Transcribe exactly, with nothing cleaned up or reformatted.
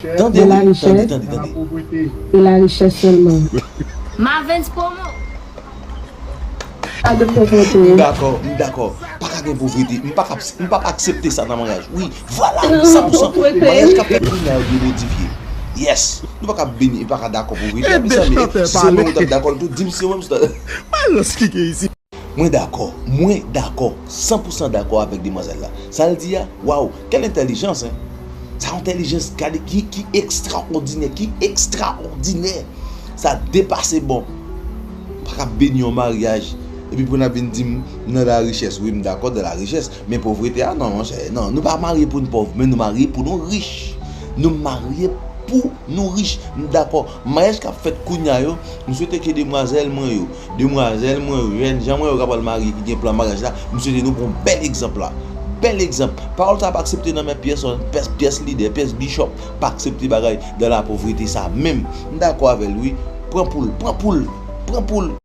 Tande, wi, tande, tande, tande. E la richès sèlman. Mavens Promo. Pa de povrete. M dakò, m dakò. Pa ka gen povrete. M pa ka, m pa ka aksepte sa nan maryaj. Wi, vwala, san pou san. Maryaj k ap fèt kounye a yo dwe modifye. Yes. Nou pa ka beni, pa ka dakò povrete. Mezanmi, si se mwen ou t ap dakò l tou, di m si ou menm si w t ap. Malans ki gen isi. Mwen dakò, mwen dakò, san pou san dakò avèk demwazèl la. Sa l di a, waw, kèl entèlijans, en. Sa yon entèlijans, gade ki, ki ekstraòdinè, ki ekstraòdinè. Sa depase bon. Pa ka beni yon maryaj. Epi pou n ap vin di m nan la richès. Wi, m dakò dan la richès. Men povrete a, non, monchè. Non, nou pa marye pou n pòv, men nou marye pou nou rich. Nou marye pou nou rich. M dakò. Maryaj k ap fèt kounye a yo, m swete ke demwazèl mwen yo, demwazèl mwen yo, jènjan mwen yo k ap al marye ki gen plan maryaj la, m swete nou pran bèl egzanp la. Bèl egzanp. Pawòl sa pa aksepte nan men pyès, pyès, pyès lidè, pyès bichòp pa aksepte bagay dan la povrete sa menm. M dakò avè l, wi. Pran pou l, pran pou l, pran pou l.